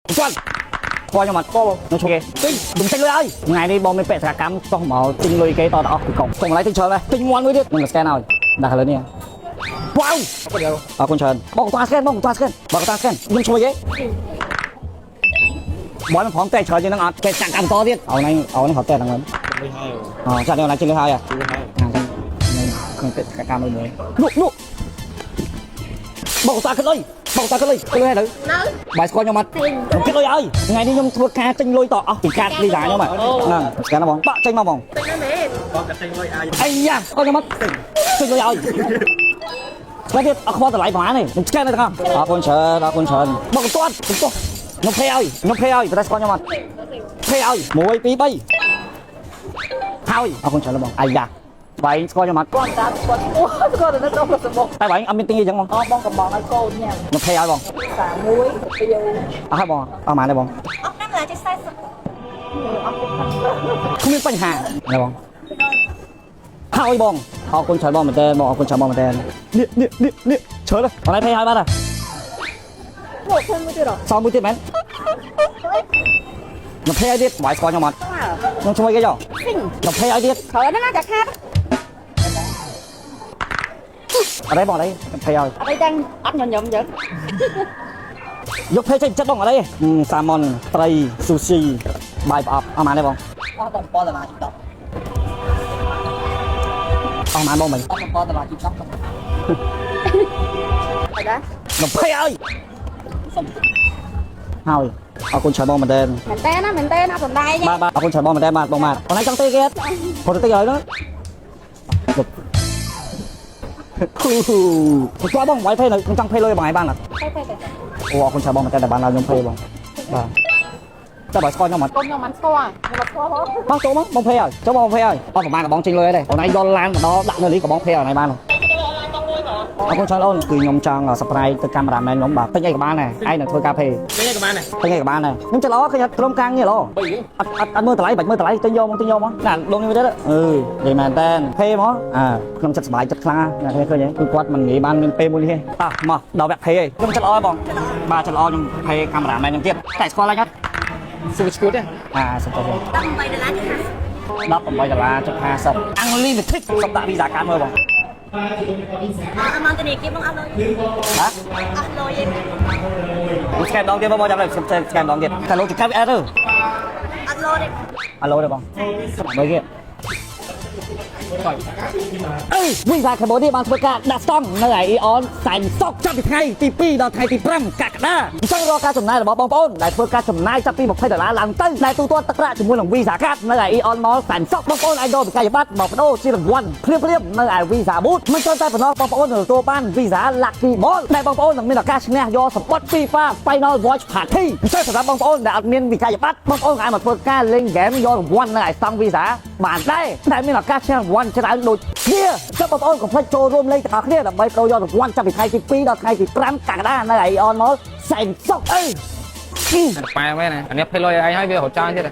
គាត់ស្គាល់ខ្ញុំអត់ខ្ញុំឈប់គេទិញខ្ញុំទិញលុយឲ្យថ្ងៃនេះបងមានបេសកកម្មចុះមកទិញលុយគេតតអស់ពីកុងកុងឡើយទិញច្រើនដែរទិញមាន់មួយទៀតខ្ញុំ scan ឲ្យដាក់ឥឡូវនេះវ៉ាវអរគុណច្រើនបងកតា scan បងកតា scan បងកតា scan ខ្ញុំឈ្មោះគេបងមិនព្រមតែច្រើនជាងហ្នឹងអត់គេចាក់កម្មតទៀតឲ្យហ្នឹងឲ្យហ្នឹងហត់តែហ្នឹងអូចាក់នេះណាជិះលុយហើយអាខ្ញុំបេសកកម្មមួយមួយនោះនោះបងកតាគិតលុយបងកតាគិតលុយគិតលុយហើយទៅ នៅ បាយស្គាល់ខ្ញុំអត់ខ្ញុំគិតលុយឲ្យថ្ងៃនេះខ្ញុំធ្វើការទិញលុយតអស់ពីកាត Visa ខ្ញុំហ្នឹង scan ណាបងបាក់ចេញមកបង ទិញណាមែន អាយ៉ាស្គាល់ខ្ញុំអត់ទិញលុយឲ្យស្គាល់ទៀតអត់ខ្វល់តម្លៃប្រហែលទេខ្ញុំ scan ទៅទាំងអស់អរគុណច្រើនអរគុណច្រើនបងកន្ទាត់កន្ទាត់ខ្ញុំ pay ឲ្យខ្ញុំ pay ឲ្យតែស្គាល់ខ្ញុំអត់ pay ឲ្យ1 2 3ហើយអរគុណច្រើនបងអាយ៉ាបាយស្គាល់ខ្ញុំអត់ គាត់តាមគាត់អូស្គាល់តែនៅក្នុងសមុទ្រ តែបាយអត់មានទិញអីចឹងបង អបងកំងឲ្យកូនញ៉ាំ ខ្ញុំ pay ឲ្យបង សាមួយពីវ អស់ហើយបងអស់ប៉ុន្មានទេបង អស់5ដុល្លារជិត40 គ្មានបញ្ហាណាបងហើយបងអរគុណច្រើនបងមែនតើបងអរគុណច្រើនបងមែនតើនេះនេះនេះនេះច្រើនអត់ pay ហើយបាត់ហើយ ពួកធ្វើមួយទៀតហ៎ សល់មួយទៀតមែនខ្ញុំ pay ឲ្យទៀតបាយស្គាល់ខ្ញុំអត់ខ្ញុំជួយគេចុះខ្ញុំ pay ឲ្យទៀត ច្រើនណាស់ចាខាត អត់ទេបងអត់ទេខ្ញុំ pay ឲ្យ អត់អីទាំងអត់ញញឹមចឹង យក pay ចេញចិត្តបងអត់ទេសាម៉ុនត្រីស៊ូស៊ីបាយប្រអប់អស់ប៉ុន្មានទេបង អស់តែ7ដុល្លារជី10 អស់ប៉ុន្មានបងមិញ អស់7ដុល្លារជី10អីដែរ ខ្ញុំ pay ឲ្យហើយអរគុណច្រើនបងមែនតើ មែនតើណាមែនតើណាសំដែង បាទបាទអរគុណច្រើនបងមែនតើបាទបងបាទបងឯងចង់ទេគេអត់ព្រោះទៅតិចហើយនោះហ៊ូហ៊ូស្គាល់បងវាយ pay នៅខ្ញុំចង់ pay លុយបងឯងបានអត់ ទៅទៅទៅ អូអរគុណច្រើនបងមែនតើតែបានដល់ខ្ញុំ pay បងបាទតែបើស្គាល់ខ្ញុំអត់ កូនខ្ញុំមិនស្គាល់ខ្ញុំអត់ស្គាល់ហ៎ បងចូលមកបង pay ឲ្យចូលមកបង pay ឲ្យអត់ប្រហែលកបងចេញលុយទេបងឯងយកឡានមកដល់ដាក់នៅនេះកបង pay ឲ្យឯងបានអរគុណច្រើនអូនគឺខ្ញុំចង់ surprise ទៅកាមេរ៉ាមែនខ្ញុំបាទទិញអីក៏បានដែរឯងនឹងធ្វើការ pay ទិញអីក៏បានដែរ ទិញអីក៏បានដែរខ្ញុំចិត្តល្អឃើញក្រុមការងារល្អអត់អត់អត់មើលតម្លៃបាច់មើលតម្លៃទិញយកមកទិញយកមកណាលងនេះមួយទៀតអឺនិយាយមែនតើ pay មកអើខ្ញុំចិត្តសប្បាយចិត្តខ្លាំងណាស់ឃើញទេគឺគាត់មិនងាយបានមានពេលមួយនេះទេតោះមកដល់វគ្គ pay ឯងខ្ញុំចិត្តល្អបងបាទចិត្តល្អខ្ញុំ pay កាមេរ៉ាមែនខ្ញុំទៀតតែស្គាល់ហើយអត់ ស៊ូឈួតទេ អាសុំទោស 18ដុល្លារជិត50 18ដុល្លារចុច50 Unlimited សុំដាក់ Visa កាតមើលបង អត់មកធនាគារបងអស់លុយ បាទ អស់លុយឯង ខ្ញុំ scan ដងទៀតបងចាំឡើយខ្ញុំ scan ដងទៀតតែលោកចង្កេះវាអត់ទេ អត់លុយទេ អាឡូទេបងមើលគេអេ Visa Cambodia បានធ្វើការដាក់ស្តង់នៅឯ AEON សែនសុកចាប់ពីថ្ងៃទី2ដល់ថ្ងៃទី5កក្កដាអញ្ចឹងរាល់ការចំណាយរបស់បងប្អូនដែលធ្វើការចំណាយចាប់ពី20ដុល្លារឡើងទៅដែលទូទាត់ទឹកប្រាក់ជាមួយនឹង Visa Card នៅឯ AEON Mall សែនសុកបងប្អូនអាចយកវិក័យប័ត្រមកបដូរជារង្វាន់ភ្លាមៗនៅឯ Visa Booth មិនត្រឹមតែប៉ុណ្ណោះបងប្អូននឹងទទួលបាន Visa Lucky Ball ដែលបងប្អូននឹងមានឱកាសឈ្នះយកសម្បត្តិ FIFA Final Watch Party អញ្ចឹងសម្រាប់បងប្អូនដែលអត់មានវិក័យប័ត្របងប្អូនក៏អាចមកធ្វើការលេងហ្គេមយករង្វាន់នៅឯស្តង់ Visa បានដែរតែមានឱកាសឈ្នះរង្វាន់ច្រើនដូចគ្នាចុះបងប្អូនកុំភ្លេចចូលរួមលេងទាំងអស់គ្នាដើម្បីប្ដូរយករង្វាន់ចាប់ពីថ្ងៃទី2ដល់ថ្ងៃទី5កក្កដានៅឯ AEON Mall សែនសុកអី ប៉ែមែនអានេះ pay លុយឲ្យឯងហើយវារត់ចោលទៀត